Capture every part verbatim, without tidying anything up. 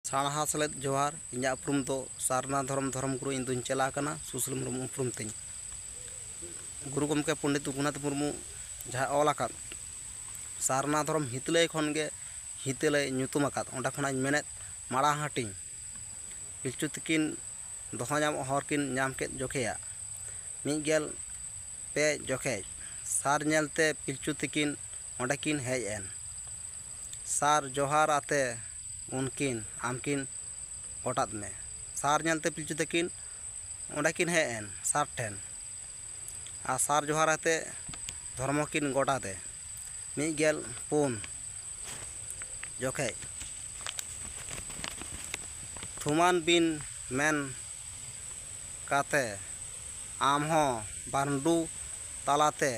ᱥᱟᱨᱱᱟ ᱥᱮᱞᱮᱫ ᱡᱚᱦᱟᱨ᱾ ᱤᱧᱟᱹᱜ ᱩᱯᱨᱩᱢ ᱫᱚ ᱥᱟᱨᱱᱟ ᱫᱷᱚᱨᱚᱢ ᱫᱷᱚᱨᱚᱢ ᱜᱩᱨᱩ, ᱤᱧ ᱫᱩᱧ ᱪᱮᱞᱟ ᱟᱠᱟᱱᱟ, ᱥᱩᱥᱤᱞ ᱢᱩᱨᱢᱩ ᱩᱯᱨᱩᱢ ᱛᱤᱧ᱾ ᱜᱩᱨᱩ ᱜᱚᱢᱠᱮ ᱯᱚᱱᱰᱤᱛ ᱨᱚᱜᱷᱩᱱᱟᱛᱷ ᱢᱩᱨᱢᱩ ᱡᱟᱦᱟᱸ ᱚᱞ ᱟᱠᱟᱫ, ᱥᱟᱨᱱᱟ ᱫᱷᱚᱨᱚᱢ ᱦᱤᱛᱟᱹᱞᱟᱹᱭ ᱠᱷᱚᱱ ᱜᱮ ᱦᱤᱛᱟᱹᱞᱟᱹᱭ ᱧᱩᱛᱩᱢ ᱟᱠᱟᱫ, ᱚᱸᱰᱮ ᱠᱷᱚᱱᱟᱜ ᱤᱧ ᱢᱮᱱᱮᱫ ᱢᱟᱲᱟᱝ ᱦᱟᱹᱴᱤᱧ᱾ ᱯᱤᱞᱪᱩ ᱛᱤᱠᱤᱱ ᱫᱚᱦᱚ ᱧᱟᱢᱚᱜ ᱦᱚᱨ ᱠᱤᱱ ᱧᱟᱢ ᱠᱮᱫ ᱡᱚᱠᱷᱮᱭᱟ, ᱢᱤᱫ ᱜᱮᱞ ᱯᱮ ᱡᱚᱠᱷᱮᱡ ᱥᱟᱨ ᱧᱮᱞᱛᱮ ᱯᱤᱞᱪᱩ ᱛᱤᱠᱤᱱ ᱚᱸᱰᱮ ᱠᱤᱱ ᱦᱮᱡ ᱮᱱ᱾ ᱥᱟᱨ ᱡᱚᱦᱟᱨ ᱟᱛᱮ ᱩᱱᱠᱤᱱ ᱟᱢ ᱠᱤᱱ ᱜᱚᱴᱟᱫ ᱢᱮ᱾ ᱥᱟᱨ ᱧᱮᱞᱛᱮ ᱯᱤᱞᱪᱩ ᱛᱟᱹᱠᱤᱱ ᱚᱸᱰᱮ ᱠᱤᱱ ᱦᱮᱡ ᱮᱱ ᱥᱟᱨ ᱴᱷᱮᱱ, ᱟᱨ ᱥᱟᱨ ᱡᱚᱦᱟᱨ ᱟᱛᱮ ᱫᱷᱚᱨᱢᱚ ᱠᱤᱱ ᱜᱚᱴᱟᱫᱮ᱾ ᱢᱤᱫ ᱜᱮᱞ ᱯᱩᱱ ᱡᱚᱠᱷᱮᱡ ᱛᱷᱩᱢᱟᱱ ᱵᱤᱱ ᱢᱮᱱ ᱠᱟᱛᱮ ᱟᱢ ᱦᱚᱸ ᱵᱟᱱᱰᱩ ᱛᱟᱞᱟᱛᱮ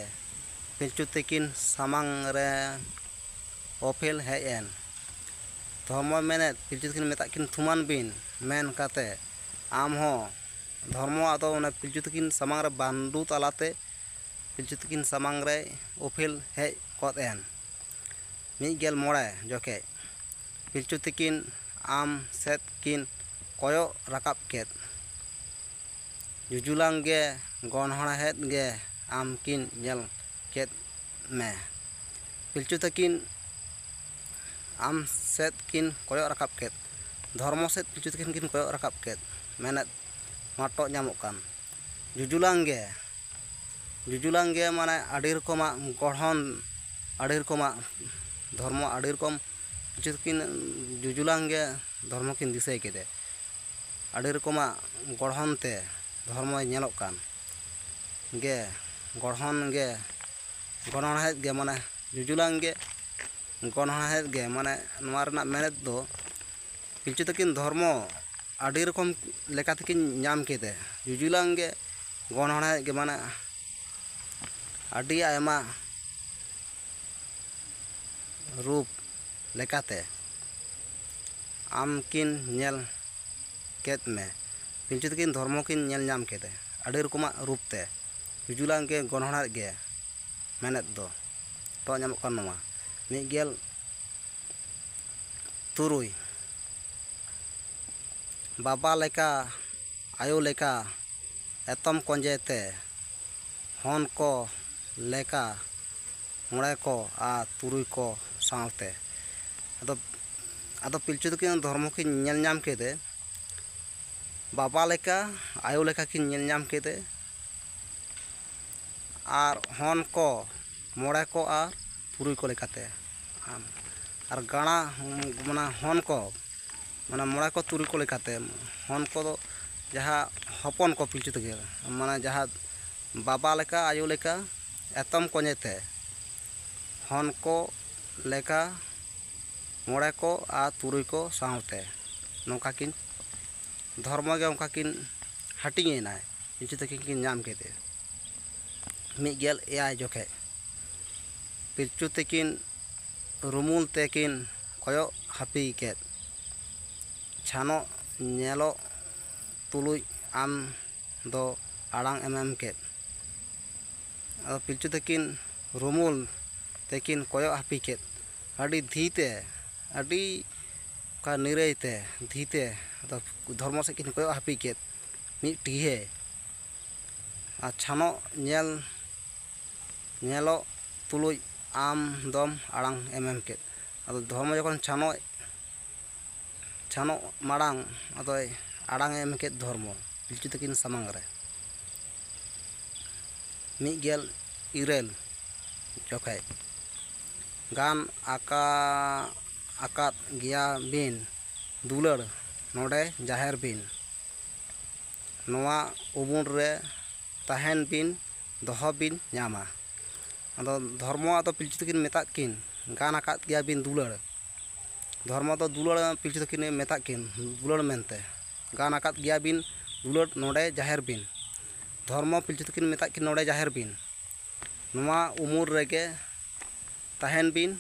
ᱯᱤᱞᱪᱩ ᱛᱤᱠᱤᱱ ᱥᱟᱢᱟᱝ ᱨᱮ ᱚᱯᱮᱞ ᱦᱮᱡ ᱮᱱ᱾ ᱫᱷᱚᱨᱢᱚᱭ ᱢᱮᱱᱮᱫ, ᱯᱤᱞᱪᱩ ᱛᱤᱠᱤᱱ ᱢᱮᱛᱟᱜ ᱠᱤᱱ ᱛᱷᱩᱢᱟᱱ ᱵᱤᱱ ᱢᱮᱱ ᱠᱟᱛᱮ ᱟᱢ ᱦᱚᱸ ᱫᱷᱚᱨᱢᱚ ᱟᱫᱚ ᱚᱱᱟ ᱯᱤᱞᱪᱩ ᱛᱤᱠᱤᱱ ᱥᱟᱢᱟᱝ ᱨᱮ ᱵᱟᱱᱰᱩ ᱛᱟᱞᱟᱛᱮ ᱯᱤᱞᱪᱩ ᱛᱤᱠᱤᱱ ᱥᱟᱢᱟᱝ ᱨᱮᱭ ᱚᱯᱮᱞ ᱦᱮᱡ ᱜᱚᱫ ᱮᱱ᱾ ᱢᱤᱫ ᱜᱮᱞ ᱢᱚᱬᱮ ᱡᱚᱠᱷᱮᱡ ᱯᱤᱞᱪᱩ ᱛᱤᱠᱤᱱ ᱟᱢ ᱥᱮᱫ ᱠᱤᱱ ᱠᱚᱭᱚᱜ ᱨᱟᱠᱟᱵ ᱠᱮᱫ᱾ ᱡᱩᱡᱩᱞᱟᱝ ᱜᱮ ᱜᱚᱱᱦᱚᱲᱦᱮᱫ ᱜᱮ ᱟᱢ ᱠᱤᱱ ᱧᱮᱞ ᱠᱮᱫ ᱢᱮ᱾ ᱯᱤᱞᱪᱩ ᱛᱟᱹᱠᱤᱱ ᱟᱢ ᱥᱮᱫ ᱠᱤᱱ ᱠᱚᱭᱚᱜ ᱨᱟᱠᱟᱵ ᱠᱮᱫ᱾ ᱫᱷᱚᱨᱢᱚ ᱥᱮᱫ ᱯᱤᱞᱪᱩ ᱛᱟᱹᱠᱤᱱ ᱠᱤᱱ ᱠᱚᱭᱚᱜ ᱨᱟᱠᱟᱵ ᱠᱮᱫ᱾ ᱢᱮᱱᱮᱫ ᱢᱟᱴᱚᱜ ᱧᱟᱢᱚᱜ ᱠᱟᱱ᱾ ᱡᱩᱡᱩᱞᱟᱝ ᱜᱮ, ᱡᱩᱡᱩᱞᱟᱝ ᱜᱮ ᱢᱟᱱᱮ ᱟᱹᱰᱤ ᱨᱚᱠᱚᱢᱟᱜ ᱜᱚᱲᱦᱚᱱ, ᱟᱹᱰᱤ ᱨᱚᱠᱚᱢᱟᱜ ᱫᱷᱚᱨᱢᱚ, ᱟᱹᱰᱤ ᱨᱚᱠᱚᱢ ᱯᱤᱞᱪᱩ ᱛᱟᱹᱠᱤᱱ ᱡᱩᱡᱩᱞᱟᱝ ᱜᱮ ᱫᱷᱚᱨᱢᱚ ᱠᱤᱱ ᱫᱤᱥᱟᱹᱭ ᱠᱮᱫᱮ᱾ ᱟᱹᱰᱤ ᱨᱚᱠᱚᱢᱟᱜ ᱜᱚᱲᱦᱚᱱ ᱛᱮ ᱫᱷᱚᱨᱢᱚᱭ ᱧᱮᱞᱚᱜ ᱠᱟᱱ ᱜᱮ, ᱜᱚᱲᱦᱚᱱ ᱜᱮ, ᱜᱚᱱᱦᱚᱲᱦᱮᱫ ᱜᱮ, ᱢᱟᱱᱮ ᱡᱩᱡᱩᱞᱟᱝ ᱜᱮ, ᱜᱚᱱᱦᱚᱲᱦᱮᱫ ᱜᱮ, ᱢᱟᱱᱮ ᱱᱚᱣᱟ ᱨᱮᱱᱟᱜ ᱢᱮᱱᱮᱫ ᱫᱚ ᱯᱤᱞᱪᱩ ᱛᱟᱹᱠᱤᱱ ᱫᱷᱚᱨᱢᱚ ᱟᱹᱰᱤ ᱨᱚᱠᱚᱢ ᱞᱮᱠᱟ ᱛᱮᱠᱤᱱ ᱧᱟᱢ ᱠᱮᱫᱮ᱾ ᱡᱩᱡᱩᱞᱟᱝ ᱜᱮ, ᱜᱚᱱᱦᱚᱲᱦᱮᱫ ᱜᱮ, ᱢᱟᱱᱮ ᱟᱹᱰᱤ ᱟᱭᱢᱟ ᱨᱩᱯ ᱞᱮᱠᱟᱛᱮ ᱟᱢ ᱠᱤᱱ ᱧᱮᱞ ᱠᱮᱫ ᱢᱮ᱾ ᱯᱤᱞᱪᱩ ᱛᱟᱹᱠᱤᱱ ᱫᱷᱚᱨᱢᱚ ᱠᱤᱱ ᱧᱮᱞ ᱧᱟᱢ ᱠᱮᱫᱮ ᱟᱹᱰᱤ ᱨᱚᱠᱚᱢᱟᱜ ᱨᱩᱯ ᱛᱮ᱾ ᱡᱩᱡᱩᱞᱟᱝ ᱜᱮ ᱜᱚᱱᱦᱚᱲᱦᱮᱫ ᱜᱮ ᱢᱮᱱᱮᱫ ᱫᱚ ᱛᱚ ᱧᱟᱢᱚᱜ ᱠᱟᱱᱟ ᱱᱚᱣᱟ ᱢᱤᱫ ᱜᱮᱞ ᱛᱩᱨᱩᱭ ᱵᱟᱵᱟ ᱞᱮᱠᱟ, ᱟᱭᱳ ᱞᱮᱠᱟ, ᱮᱛᱚᱢ ᱠᱚᱸᱡᱮ ᱛᱮ, ᱦᱚᱱ ᱠᱚ ᱞᱮᱠᱟ, ᱢᱚᱬᱮ ᱠᱚ ᱟᱨ ᱛᱩᱨᱩᱭ ᱠᱚ ᱥᱟᱶᱛᱮ᱾ ᱟᱫᱚ, ᱟᱫᱚ ᱯᱤᱞᱪᱩ ᱛᱟᱹᱠᱤᱱ ᱫᱷᱚᱨᱢᱚ ᱠᱤᱱ ᱧᱮᱞ ᱧᱟᱢ ᱠᱮᱫᱮ, ᱵᱟᱵᱟ ᱞᱮᱠᱟ, ᱟᱭᱳ ᱞᱮᱠᱟ ᱠᱤᱱ ᱧᱮᱞ ᱧᱟᱢ ᱠᱮᱫᱮ, ᱟᱨ ᱦᱚᱱ ᱠᱚ ᱢᱚᱬᱮ ᱠᱚ ᱟᱨ ᱛᱩᱨᱩᱭ ᱠᱚ ᱞᱮᱠᱟᱛᱮ, ᱟᱨ ᱜᱟᱬᱟ, ᱢᱟᱱᱮ ᱦᱚᱱ ᱠᱚ, ᱢᱟᱱᱮ ᱢᱚᱬᱮ ᱠᱚ ᱛᱩᱨᱩᱭ ᱠᱚ ᱞᱮᱠᱟᱛᱮ, ᱦᱚᱱ ᱠᱚᱫᱚ ᱡᱟᱦᱟᱸ ᱦᱚᱯᱚᱱ ᱠᱚ ᱯᱤᱞᱪᱩ ᱛᱟᱹᱠᱤᱱ, ᱢᱟᱱᱮ ᱡᱟᱦᱟᱸ ᱵᱟᱵᱟ ᱞᱮᱠᱟ, ᱟᱭᱳ ᱞᱮᱠᱟ, ᱮᱛᱚᱢ ᱠᱚᱸᱡᱮ ᱛᱮ, ᱦᱚᱱ ᱠᱚ ᱞᱮᱠᱟ, ᱢᱚᱬᱮ ᱠᱚ ᱟᱨ ᱛᱩᱨᱩᱭ ᱠᱚ ᱥᱟᱶᱛᱮ ᱱᱚᱝᱠᱟ ᱠᱤᱱ, ᱫᱷᱚᱨᱢᱚ ᱜᱮ ᱚᱱᱠᱟ ᱠᱤᱱ ᱦᱟᱹᱴᱤᱧ ᱮᱱᱟᱭ, ᱯᱤᱞᱪᱩ ᱛᱟᱹᱠᱤᱱ ᱠᱤᱱ ᱧᱟᱢ ᱠᱮᱫᱮ᱾ ᱢᱤᱫ ᱜᱮᱞ ᱮᱭᱟᱭ ᱡᱚᱠᱷᱮᱡ ᱯᱤᱞᱪᱩ ᱛᱟᱹᱠᱤᱱ ᱨᱩᱢᱩᱞ ᱛᱮᱠᱤᱱ ᱠᱚᱭᱚᱜ ᱦᱟᱹᱯᱤ ᱠᱮᱫ, ᱪᱷᱟᱱᱚᱜ ᱧᱮᱞᱚᱜ ᱛᱩᱞᱩᱡ ᱟᱢ ᱫᱚ ᱟᱲᱟᱝ ᱮᱢ ᱮᱢ ᱠᱮᱫ᱾ ᱟᱫᱚ ᱯᱤᱞᱪᱩ ᱛᱟᱹᱠᱤᱱ ᱨᱩᱢᱩᱞ ᱛᱮᱠᱤᱱ ᱠᱚᱭᱚᱜ ᱦᱟᱹᱯᱤ ᱠᱮᱫ, ᱟᱹᱰᱤ ᱫᱷᱤ ᱛᱮ, ᱟᱹᱰᱤ ᱚᱱᱠᱟ ᱱᱤᱨᱟᱹᱭ ᱛᱮ, ᱫᱷᱤ ᱛᱮ ᱟᱫᱚ ᱫᱷᱚᱨᱢᱚ ᱥᱮᱫ ᱠᱤᱱ ᱠᱚᱭᱚᱜ ᱦᱟᱹᱯᱤ ᱠᱮᱫ ᱢᱤᱫ ᱴᱤᱦᱮ᱾ ᱟᱨ ᱪᱷᱟᱱᱚᱜ ᱧᱮᱞ, ᱧᱮᱞᱚᱜ ᱛᱩᱞᱩᱡ ᱟᱢ ᱫᱚᱢ ᱟᱲᱟᱝ ᱮᱢ ᱮᱢ ᱠᱮᱫ᱾ ᱟᱫᱚ ᱫᱷᱚᱨᱢᱚ ᱡᱚᱠᱷᱚᱱ ᱪᱷᱟᱱᱚᱜ, ᱪᱷᱟᱱᱚᱜ ᱢᱟᱲᱟᱝ ᱟᱫᱚᱭ ᱟᱲᱟᱝ ᱮ ᱮᱢ ᱠᱮᱫ ᱫᱷᱚᱨᱢᱚ ᱯᱤᱞᱪᱩ ᱛᱟᱹᱠᱤᱱ ᱥᱟᱢᱟᱝ ᱨᱮ᱾ ᱢᱤᱫ ᱜᱮᱞ ᱤᱨᱟᱹᱞ ᱡᱚᱠᱷᱮᱡ ᱜᱟᱱ ᱟᱠᱟ-, ᱟᱠᱟᱫ ᱜᱮᱭᱟ ᱵᱤᱱ ᱫᱩᱞᱟᱹᱲ ᱱᱚᱰᱮ ᱡᱟᱦᱮᱨ ᱵᱤᱱ, ᱱᱚᱣᱟ ᱩᱢᱩᱞ ᱨᱮ ᱛᱟᱦᱮᱱ ᱵᱤᱱ, ᱫᱚᱦᱚ ᱵᱤᱱ ᱧᱟᱢᱟ᱾ ᱟᱫᱚ ᱫᱷᱚᱨᱢᱚ ᱟᱫᱚ ᱯᱤᱞᱪᱩ ᱛᱟᱹᱠᱤᱱ ᱢᱮᱛᱟᱫ ᱠᱤᱱ, ᱜᱟᱱ ᱟᱠᱟᱫ ᱜᱮᱭᱟ ᱵᱤᱱ ᱫᱩᱞᱟᱹᱲ᱾ ᱫᱷᱚᱨᱢᱚ ᱫᱚ ᱫᱩᱞᱟᱹᱲ ᱯᱤᱞᱪᱩ ᱛᱟᱹᱠᱤᱱᱮ ᱢᱮᱛᱟᱫ ᱠᱤᱱ, ᱫᱩᱞᱟᱹᱲ ᱢᱮᱱᱛᱮ᱾ ᱜᱟᱱ ᱟᱠᱟᱫ ᱜᱮᱭᱟ ᱵᱤᱱ ᱫᱩᱞᱟᱹᱲ, ᱱᱚᱰᱮ ᱡᱟᱦᱮᱨ ᱵᱤᱱ᱾ ᱫᱷᱚᱨᱢᱚ ᱯᱤᱞᱪᱩ ᱛᱟᱹᱠᱤᱱ ᱢᱮᱛᱟᱫ ᱠᱤᱱ, ᱱᱚᱰᱮ ᱡᱟᱦᱮᱨ ᱵᱤᱱ᱾ ᱱᱚᱣᱟ ᱩᱢᱩᱞ ᱨᱮᱜᱮ ᱛᱟᱦᱮᱱ ᱵᱤᱱ,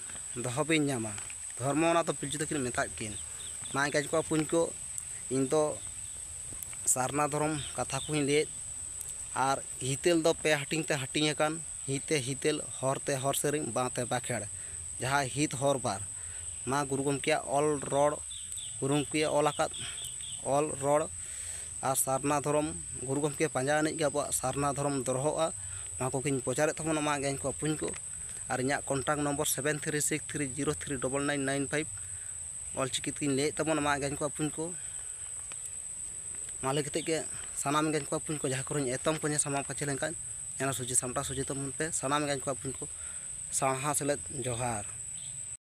ᱫᱚᱦᱚ ᱵᱤᱱ ᱧᱟᱢᱟ᱾ ᱫᱷᱚᱨᱢᱚ ᱚᱱᱟ ᱫᱚ ᱯᱤᱞᱪᱩ ᱛᱟᱹᱠᱤᱱ ᱢᱮᱛᱟᱫ ᱠᱤᱱ᱾ ᱢᱟ ᱮᱱᱠᱷᱟᱱ ᱠᱚ ᱵᱚᱠᱚᱧ ᱠᱚ, ᱤᱧ ᱫᱚ ᱥᱟᱨᱱᱟ ᱫᱷᱚᱨᱚᱢ ᱠᱟᱛᱷᱟ ᱠᱚᱧ ᱞᱟᱹᱭᱮᱫ, ᱟᱨ ᱦᱤᱛᱟᱹᱞ ᱫᱚ ᱯᱮ ᱦᱟᱹᱴᱤᱧ ᱛᱮ ᱦᱟᱹᱴᱤᱧ ᱟᱠᱟᱱ, ᱦᱤᱛ ᱛᱮ ᱦᱤᱛᱟᱹᱞ, ᱦᱚᱨ ᱛᱮ ᱦᱚᱨ ᱥᱮᱨᱮᱧ, ᱵᱟᱝ ᱛᱮ ᱵᱟᱸᱠᱷᱮᱲ᱾ ᱡᱟᱦᱟᱸ ᱦᱤᱛ ᱦᱚᱨ ᱵᱟᱨ, ᱢᱟ ᱜᱩᱨᱩ ᱜᱚᱢᱠᱮᱭᱟᱜ ᱚᱞ ᱨᱚᱲ, ᱜᱩᱨᱩ ᱜᱚᱢᱠᱮᱭᱟᱜ ᱚᱞ ᱟᱠᱟᱫ ᱚᱞ ᱨᱚᱲ ᱟᱨ ᱥᱟᱨᱱᱟ ᱫᱷᱚᱨᱚᱢ ᱜᱩᱨᱩ ᱜᱚᱢᱠᱮ ᱯᱟᱸᱡᱟ ᱟᱹᱱᱤᱡ ᱜᱮ ᱟᱵᱚᱣᱟᱜ ᱥᱟᱨᱱᱟ ᱫᱷᱚᱨᱚᱢ ᱫᱚᱨᱦᱚᱜᱼᱟ᱾ ᱱᱚᱣᱟ ᱠᱚᱜᱮᱧ ᱯᱨᱚᱪᱟᱨᱮᱫ ᱛᱟᱵᱚᱱᱟ ᱢᱟ ᱟᱸᱜᱟᱧ ᱠᱚ ᱟᱹᱯᱩᱧ ᱠᱚ᱾ ᱟᱨ ᱤᱧᱟᱹᱜ contact number seven three six three zero three double nine nine five᱾ Ol Chiki ᱛᱮᱜᱮᱧ ᱞᱟᱹᱭᱮᱫ ᱛᱟᱵᱚᱱᱟ ᱢᱟ ᱟᱸᱜᱟᱧ ᱠᱚ ᱟᱹᱯᱩᱧ ᱠᱚ᱾ ᱢᱟ ᱞᱟᱹᱭ ᱠᱟᱛᱮᱫ ᱜᱮ ᱥᱟᱱᱟᱢ ᱟᱸᱜᱟᱧ ᱠᱚ ᱟᱹᱯᱩᱧ ᱠᱚ, ᱡᱟᱦᱟᱸ ᱠᱚᱨᱮᱧ ᱮᱛᱚᱢ ᱠᱚᱧᱮ ᱥᱟᱢᱟᱝ ᱯᱟᱪᱷᱮ ᱞᱮᱱᱠᱷᱟᱱ, ᱧᱮᱞ ᱥᱚᱡᱷᱮ ᱥᱟᱢᱴᱟᱣ ᱥᱚᱡᱷᱮ ᱛᱟᱵᱚᱱ ᱯᱮ ᱥᱟᱱᱟᱢ ᱟᱸᱜᱟᱧ ᱠᱚ ᱟᱹᱯᱩᱧ ᱠᱚ᱾ ᱥᱟᱨᱦᱟᱣ ᱥᱮᱞᱮᱫ ᱡᱚᱦᱟᱨ᱾